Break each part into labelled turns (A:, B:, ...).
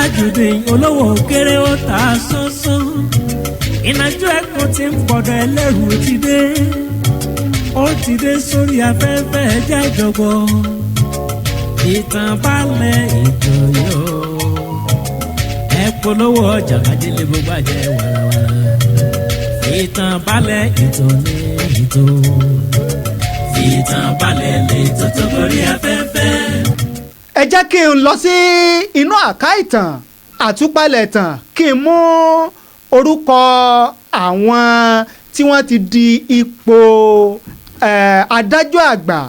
A: Tajudeen olówó kéré ó ta sánsán. Ìnàjú ẹkùn ti ń pọ̀dọ̀ ẹlẹ́rù ti dé. Ó ti dé sórí afẹ́fẹ́ ẹjẹ́ ìjọgbọ́. Ìtàn balẹ̀ ètò yóò. Ẹ polówó ọjà kájílẹ̀ gbogbo àjẹ wàràwàrà. Ìtàn balẹ̀ ètò ní ètò. Ìtàn balẹ̀ lètò tó gorí afẹ́fẹ́.
B: Ẹ jẹ́ kí n lọ sí inú àká ìtàn, àtúpalẹ̀ ìtàn, kí n mú orúkọ àwọn tí wọ́n ti di ipò adájọ́ àgbà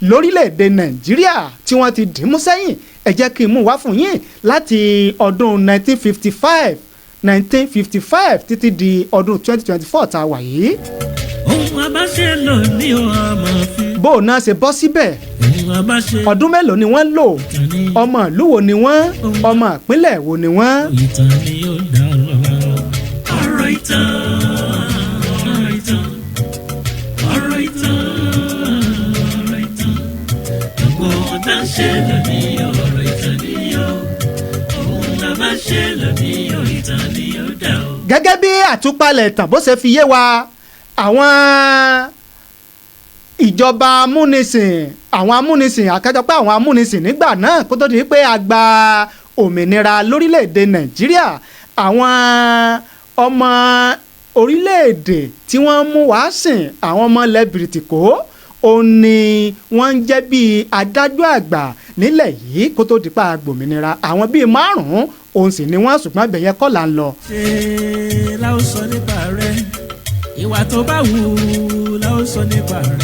B: lórílẹ̀‐èdè Nàìjíríà tí wọ́n ti dì í mú sẹ́yìn. Ẹ jẹ́ kí n mú wá fún yín láti ọdún 1955, 1955 títí di ọdún 2024 tá a wà yìí.
A: Ohun àbáṣe lónìí ó ọmọ fi.
B: Bó o náà ṣe bọ́ síbẹ̀,
A: Ohun àbáṣe
B: ọdún mélòó ni wọ́n lò,
A: ìtàn ní
B: ọmọ ìlú wo ni wọ́n, ọmọ ìpínlẹ̀ wo ni wọ́n.
A: Ìtàn ni ó dá lọ́la. Ọ̀rọ̀ ìtàn, ọ̀rọ̀ ìtàn, ọ̀rọ̀ ìtàn, ọ̀rọ̀ ìtàn. Gbogbo ohun tá ń ṣe lónìí, ọ̀rọ̀ ìtàn ni ó. Ohun àbáṣe lónìí, ìtàn ni ó dá o.
B: Gẹ́gẹ́ bí àtúpalẹ̀ ìtàn bó ṣe fi yé wa, àwọn ìjọba amúnisìn, àwọn amúnisìn àkàjọpọ̀, àwọn amúnisìn nígbà náà kó tó di pé a gba òmìnira lórílẹ̀‐èdè Nàìjíríà, àwọn ọmọ orílẹ̀‐èdè tí wọ́n mú wá sìn, àwọn ọmọ ilẹ̀ Bìrìtìkó, òun ni wọ́n ń jẹ́ bíi adájọ́ àgbà nílẹ̀ yìí kó tó di pa gbòmìnira. Àwọn bíi márùn-ún òun sì ni wọ́n, ṣùgbọ́n ibẹ̀yẹn kọ́ là ń lọ.
A: Ṣe la ó sọ nípa rẹ, ìwà tó bá wù la ó sọ nípa rẹ,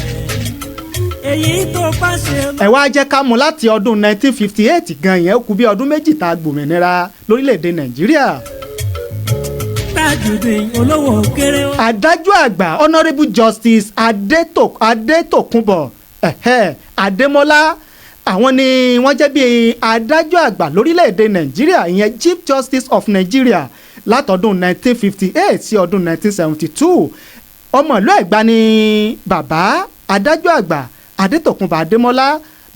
A: èyí tó bá ṣe.
B: Ẹ wá jẹ́ ká mú láti ọdún 1958 gan yẹn, ó kù bí ọdún 2 tá a gbòmìnira lórílẹ̀‐èdè Nàìjíríà.
A: Tajudeen olówó kéré ó.
B: Adájọ́ àgbà Honourable Justice Adétòkunbọ̀ Adémọ́lá, àwọn ni wọ́n jẹ́ bíi adájọ́ àgbà lórílẹ̀‐èdè Nàìjíríà, ìyẹn Chief Justice of Nigeria, látọdún 1958 sí ọdún 1972. Ọmọ ìlú Ẹ̀gbá ni bàbá adájọ́ àgbà Adétòkunbọ̀ Adémọ́lá,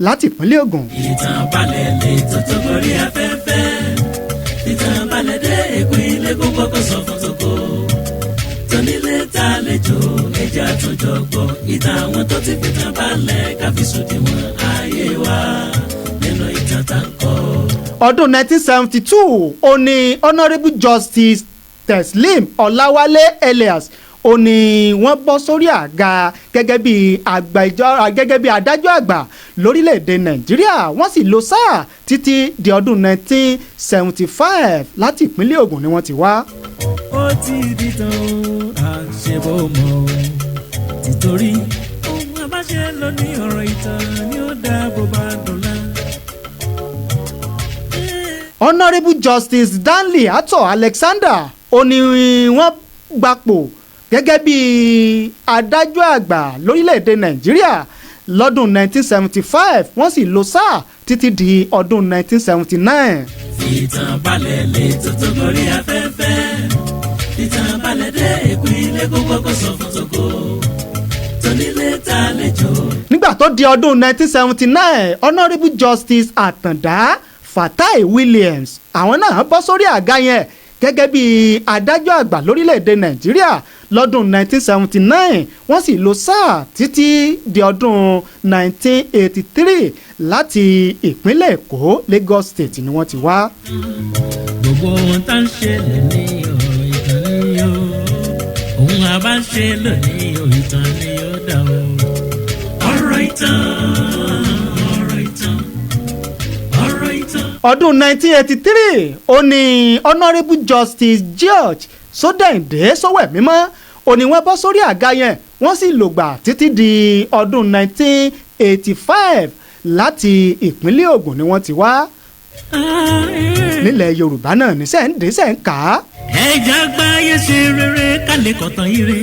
B: láti ìpínlẹ̀ Ògùn.
A: Ìtàn balẹ̀ lè tó gorí afẹ́fẹ́. Ìtàn balẹ̀ dé èkó ilé gbogbo kò sọ fún toko. Tónílé ta lẹ́jọ́ ẹja tó jọ gbọ́. Ìtàn àwọn tó ti fi tàn balẹ̀ káfí sòdiwọ̀n ayé wa nínú ìtàn tá ń kọ́.
B: Ọdún 1972, ó ní Honourable Justice Teslim Ọláwálé Elias, ó ní wọ́n bọ́ sórí àga gẹ́gẹ́ bí adájọ́ àgbà lórílẹ̀‐èdè Nàìjíríà. Wọ́n sì lò sáà títí di ọdún 1975. Láti ìpínlẹ̀ Ògùn ni wọ́n ti wá.
A: Ó ti di tán ó ṣe bó mọ̀ ó títorí ohun àbáṣe lónìí, ọ̀rọ̀ ìtàn ni ó dá bó bá dọ̀la.
B: Honourable Justice Danley Ato Alexander, ó ní wọ́n gbapò gẹ́gẹ́ bí adájọ́ àgbà lórílẹ̀‐èdè Nàìjíríà lọ́dún 1975. Wọ́n sì lò sáà títí di ọdún 1979.
A: Ìtàn balẹ̀ lè tó gorí afẹ́fẹ́. Ìtàn balẹ̀ dé èkó ilé gbogbo kò sọ fún toko. Tónílé ta lẹ́jọ́.
B: Nígbà tó di ọdún 1979, Honourable Justice Àtàndá Fatai Williams, àwọn náà bọ́ sórí àga yẹn gẹ́gẹ́ bí adájọ́ àgbà lórílẹ̀‐èdè Nàìjíríà lọ́dún 1979. Wọ́n sì lò sáà títí di ọdún 1983. Láti ìpínlẹ̀ Èkó, Lagos State, ni wọ́n ti wá.
A: Gbogbo ohun tá ń ṣe lónìí, ọ̀rọ̀ ìtàn ni ó. Ohun àbá ń ṣe lónìí, ìtàn ni ó dà o. Ọ̀rọ̀ ìtàn, ọ̀rọ̀ ìtàn, ọ̀rọ̀ ìtàn.
B: Ọdún 1983, ó ní Honourable Justice George Sódẹ̀ǹdé Sówẹ̀mímọ́, ó ní wọ́n bọ́ sórí àga yẹn. Wọ́n sì lògbà títí di ọdún 1985. Láti ìpínlẹ̀ Ògùn ni wọ́n ti wá. Nílẹ̀ Yorùbá náà ní sẹ́ǹdé sẹ́ǹkà.
A: Ẹja gbáyé ṣe rere ká lè kọ̀tàn ire.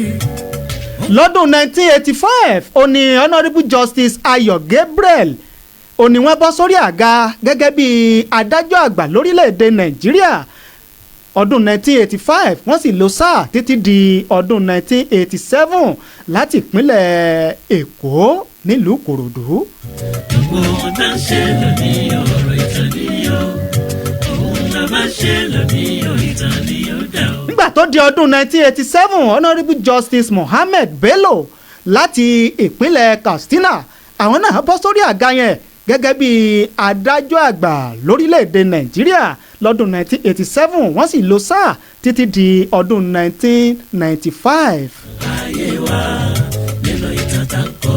B: Lọ́dún 1985, ó ní Honourable Justice Ayọ̀ Gabriel, ó ní wọ́n bọ́ sórí àga gẹ́gẹ́ bí adájọ́ àgbà lórílẹ̀‐èdè Nàìjíríà ọdún 1985. Wọ́n sì lò sáà títí di ọdún 1987. Láti ìpínlẹ̀ Èkó, nílùú Ìkòròdú.
A: Gbogbo ohun tá ń ṣe lónìí, ọ̀rọ̀ ìtàn ni ó. Ohun la bá ṣe lónìí o, ìtàn ni ó dà o.
B: Nígbà tó di ọdún 1987, Honourable Justice Mohammed Bello láti ìpínlẹ̀ Katsina, àwọn náà bọ́ sórí àga yẹn gẹ́gẹ́ bí adájọ́ àgbà lórílẹ̀‐èdè Nàìjíríà lọ́dún 1987. Wọ́n sì lò sáà títí di ọdún 1995.
A: Ayé wa nínú ìtàn tá ń kọ́.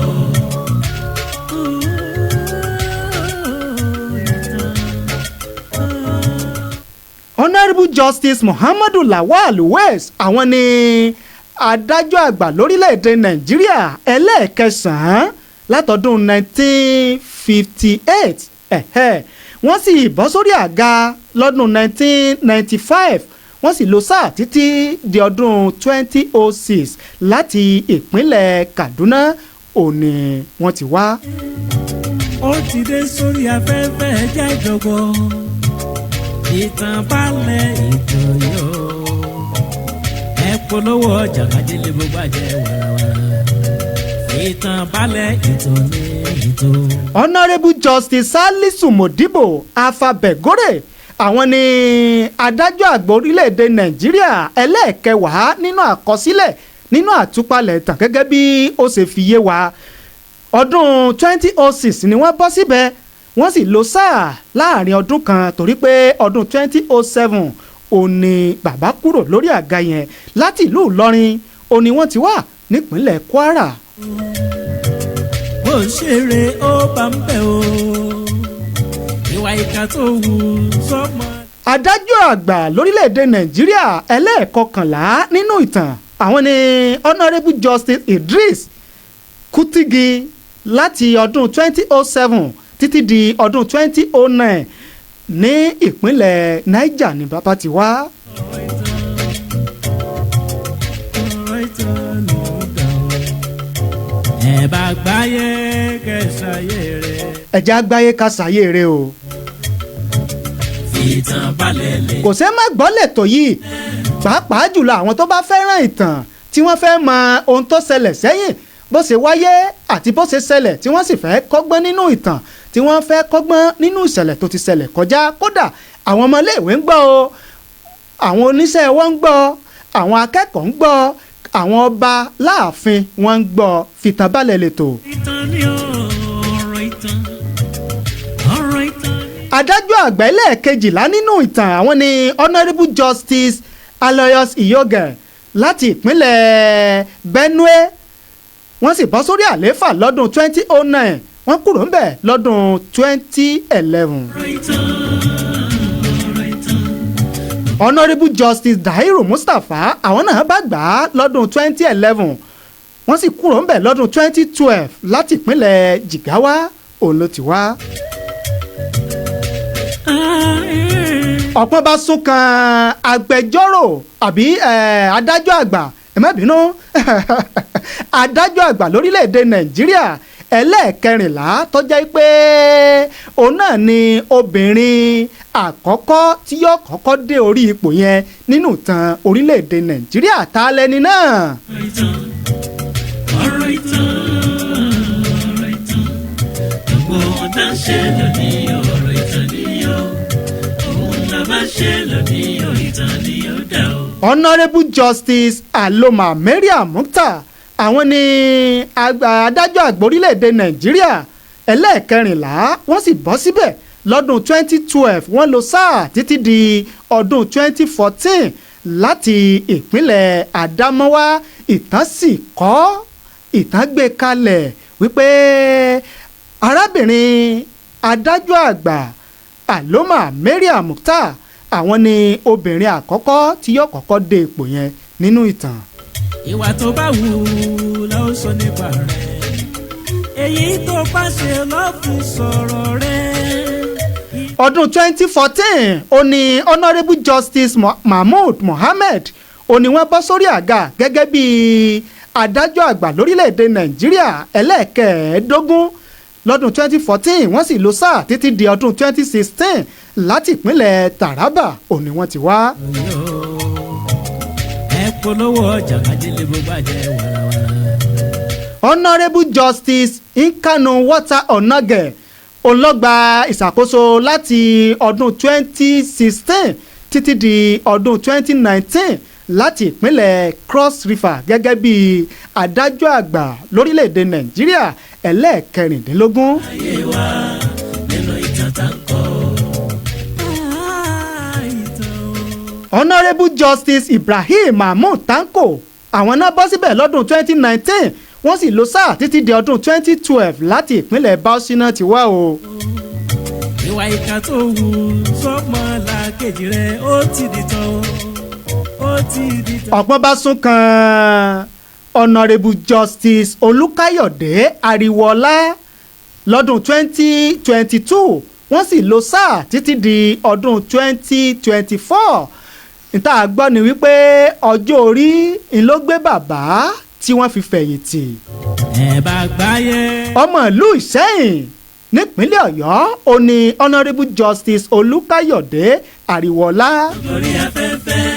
B: Honourable Justice Muhammadu Lawal West, àwọn ni adájọ́ àgbà lórílẹ̀‐èdè Nàìjíríà ẹlẹ́ẹ̀kẹsàn-án látọdún 1958. Ẹ̀hẹ́, wọ́n sì bọ́ sórí àga lọ́dún 1995, wọ́n sì lò sáà títí di ọdún 2006. Láti ìpínlẹ̀ Kaduna òní wọ́n ti wá.
A: Ó ti dé sórí afẹ́fẹ́, ẹjẹ́ ìjọgbọ́ ìtàn balẹ̀ ètò yóò. Ẹ polówó ọjà kájílẹ̀, gbogbo àjẹ wàràwàrà. Ìtàn balẹ̀ ètò ní ètò.
B: Honourable Justice Salisu Modibo Afabegore, àwọn ni adájọ́ àgbà orílẹ̀-èdè Nàìjíríà ẹlẹ́ẹ̀kẹwàá nínú àkọsílẹ̀, nínú àtúpalẹ̀ ìtàn gẹ́gẹ́ bí ó ṣe fi yé wa. Ọdún 2006 ni wọ́n bọ́ síbẹ̀, wọ́n sì lò sáà láàrin ọdún kan, torí pé ọdún 2007 ò ní bàbá kúrò lórí àga yẹn. Láti ìlú Ìlọrin ò ní wọ́n ti wà nípínlẹ̀ Kwara.
A: Bó ṣeré ó bá ń bẹ̀ o, ìwà ìkà tó wù sọ́mọ.
B: Adájọ́ àgbà lórílẹ̀‐èdè Nàìjíríà ẹlẹ́ẹ̀kọkànlá nínú ìtàn, àwọn ni Honourable Justice Idris Kutigi, láti ọdún 2007 títí di ọdún 2009. Ní ìpínlẹ̀ Niger ní bàbá ti wá.
A: Ọ̀rọ̀ ìtàn ló dà o. Ẹ bá gbáyé kẹsàyé rẹ̀.
B: Ẹ̀jẹ̀ àgbáyé ká sàyè rẹ o.
A: Ìtàn balẹ̀ lè.
B: Kò ṣeé má gbọ́ lẹ́tọ̀ yìí, pàápàá jùlọ àwọn tó bá fẹ́ràn ìtàn, tí wọ́n fẹ́ mọ ohun tó ṣẹlẹ̀ sẹ́yìn, bó ṣe wáyé àti bó ṣe ṣẹlẹ̀, tí wọ́n sì fẹ́ kọ́gbọ́n nínú ìtàn, tí wọ́n fẹ́ kọ́gbọ́n nínú ìṣẹ̀lẹ̀ tó ti ṣẹlẹ̀ kọjá. Kódà àwọn ọmọléèwé ń gbọ́ o, àwọn oníṣẹ́ wọn ń gbọ́, àwọn akẹ́kọ̀ọ́ ń gbọ́, àwọn ọba láàfin wọn ń gbọ́. Fìtànbalẹ̀ lẹ́tọ̀.
A: Ìtàn ni ọ̀rọ̀ ìtàn, ọ̀rọ̀ ìtàn ni.
B: Adájọ́ àgbà ẹlẹ́ẹ̀kejìlá nínú ìtàn, àwọn ni Honourable Justice Aloysius Iyoge láti ìpínlẹ̀ Benue. Wọ́n sì bọ́ sórí àlééfà lọ́dún 2009, wọ́n kúrò ńbẹ̀ lọ́dún 2011.
A: Ọ̀rọ̀ ìtàn, ọ̀rọ̀ ìtàn.
B: Honourable Justice Dahiru Mustapha, àwọn náà bá gbà á lọ́dún 2011, wọ́n sì kúrò ńbẹ̀ lọ́dún 2012. Láti ìpínlẹ̀ Jigawa òun ló ti wá. Ọ̀pọ̀n bá sún kan agbẹjọ́rò àbí adájọ́ àgbà, ẹ má bínú, adájọ́ àgbà lórílẹ̀‐èdè Nàìjíríà ẹlẹ́ẹ̀kẹrìnlá, tó jẹ́ pé òun náà ni obìnrin àkọ́kọ́ tí yóò kọ́kọ́ dé orí ipò yẹn nínú ìtàn orílẹ̀‐èdè Nàìjíríà. Ta lẹni náà?
A: Ọ̀rọ̀ ìtàn, ọ̀rọ̀ ìtàn, ọ̀rọ̀ ìtàn. Gbogbo ohun tá ń ṣe lónìí, ọ̀rọ̀ ìtàn ni o. Ohun tá bá ṣe lónìí, ìtàn ni ó dà o.
B: Honourable Justice Aloma Mariam Mukhtar, àwọn ni adájọ́ àgbà orílẹ̀-èdè Nàìjíríà ẹlẹ́ẹ̀kẹrìnlá. Wọ́n sì bọ́ síbẹ̀ lọ́dún 2012, wọ́n lò sáà títí di ọdún 2014. Láti ìpínlẹ̀ Àdámọ́wá. Ìtàn sì kọ́, ìtàn gbé kalẹ̀ wípé arábìnrin adájọ́ àgbà Aloma Mariam Mukhtar, àwọn ni obìnrin àkọ́kọ́ tí yóò kọ́kọ́ dé ipò yẹn nínú ìtàn.
A: Ìwà tó bá wù ú la ó sọ nípa rẹ̀, èyí tó bá ṣe ló fi sọ̀rọ̀ rẹ̀.
B: Ọdún 2014 ó ní Honourable Justice Mahmood Mohammed ó ní wọ́n bọ́ sórí àga gẹ́gẹ́ bí adájọ́ àgbà lórílẹ̀‐èdè Nàìjíríà ẹlẹ́ẹ̀kẹ́ẹ̀ẹ́dógún lọ́dún 2014. Wọ́n sì lò sáà títí di ọdún 2016. Láti ìpínlẹ̀ Taraba ó ní wọ́n ti wá.
A: Ẹ polówó ọjà kájílẹ̀, gbogbo àjẹ wàràwàrà.
B: Honourable Justice Nkanu Walter Onnoghen. Òun ló gba ìṣàkóso láti ọdún 2016 títí di ọdún 2019 láti ìpínlẹ̀ Cross River gẹ́gẹ́ bí adájọ́ àgbà lórílẹ̀‐èdè Nàìjíríà ẹlẹ́ẹ̀kẹrìndínlógún.
A: Ayé wa nínú ìtàn tá ń kọ́. Ah, ìtàn o.
B: Honourable Justice Ibrahim Mahmood Tanko, àwọn náà bọ́ síbẹ̀ lọ́dún 2019, wọ́n sì lò sáà títí di ọdún 2012. Láti ìpínlẹ̀ Bauchi náà ti wá o.
A: Ìwà ìkà tó wù sọ́mọ làkejì rẹ̀, ó ti di tán o, ó ti di tán.
B: Ọ̀pọ̀n bá sún kan Honourable Justice Olùkáyọ̀dé Ariwoola lọ́dún 2022, wọ́n sì lò sáà títí di ọdún 2024. Níta gbọ́ ni wípé ọjọ́ orí ń ló gbé bàbá tí wọ́n fi fẹ̀yìntì.
A: Ẹ bá gbáyé.
B: Ọmọ ìlú Ìṣẹ́yìn nípínlẹ̀ Ọ̀yọ́ ó ní Honourable Justice Olùkáyọ̀dé Ariwoola.
A: Lórí afẹ́fẹ́,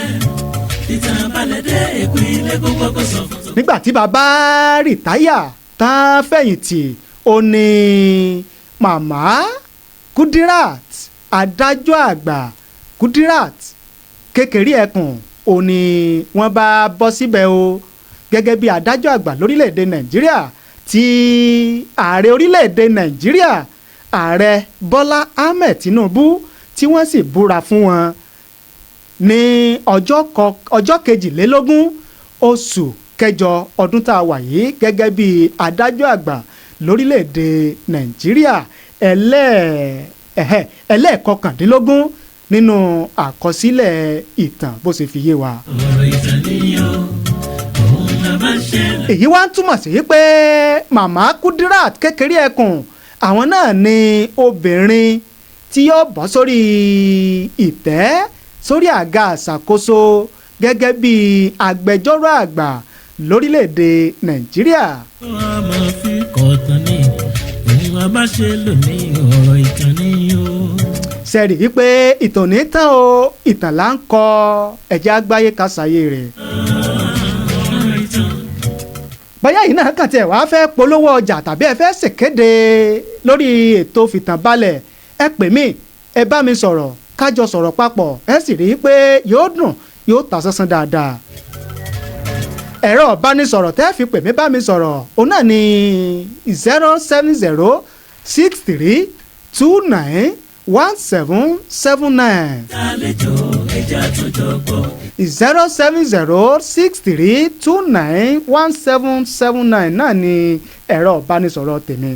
A: ìtàn balẹ̀ dé èkó ilé gbogbo kò sọ fún tó.
B: Nígbà tí bàbá retire tán, fẹ̀yìntì, ó ní màmá Kudirat, adájọ́ àgbà Kudirat Kékeré Ẹkùn, ó ní wọ́n bá bọ́ síbẹ̀ o gẹ́gẹ́ bí adájọ́ àgbà lórílẹ̀‐èdè Nàìjíríà, tí ààrẹ orílẹ̀‐èdè Nàìjíríà, Ààrẹ Bọ́lá Ahmed Tinubu, tí wọ́n sì búra fún wọn ní ọjọ́ 22 oṣù kẹjọ ọdún tá a wà yìí gẹ́gẹ́ bí adájọ́ àgbà lórílẹ̀‐èdè Nàìjíríà ẹlẹ́ẹ̀kọkàndínlógún nínú àkọsílẹ̀ ìtàn bó ṣe fi yé wa.
A: Ọ̀rọ̀ ìtàn níyàn òun la máa ń ṣe.
B: Èyí wá ń túmọ̀ sí pé màmá Kudirat Kékeré Ẹkùn, àwọn náà ni obìnrin tí yóò bọ́ sórí ìtẹ́, sórí àga àṣàkóso gẹ́gẹ́ bí agbẹjọ́rò àgbà lórílẹ̀‐èdè Nàìjíríà.
A: A máa fi kọ̀ọ̀tàn ní òun a máa ṣe lónìí, ọ̀rọ̀ ìtàn ní o.
B: Sẹ́ẹ̀rì wípé ìtàn ní tán o, ìtàn là ń kọ, ẹ̀jẹ̀ àgbáyé kásàyé rẹ̀.
A: Ọ̀rọ̀ ìtàn.
B: Bóyá yìí náà kàn tiẹ̀ wá fẹ́ polówó ọjà tàbí ẹ fẹ́ ṣèkéde lórí ètò Fìtànbalẹ̀, ẹ pè mí, ẹ bá mi sọ̀rọ̀, kájọ sọ̀rọ̀ papọ̀, ẹ sì rí i pé yóò dùn, yóò ta sánsán dáadáa. Ẹ̀rọ ìbánisọ̀rọ̀ tẹ́ fi pè mí, bá mi sọ̀rọ̀, òun náà ni 07063291779.
A: Àlejò ẹja tó jọ gbọ́.
B: 07063291779 náà ni ẹ̀rọ ìbánisọ̀rọ̀ tèmi.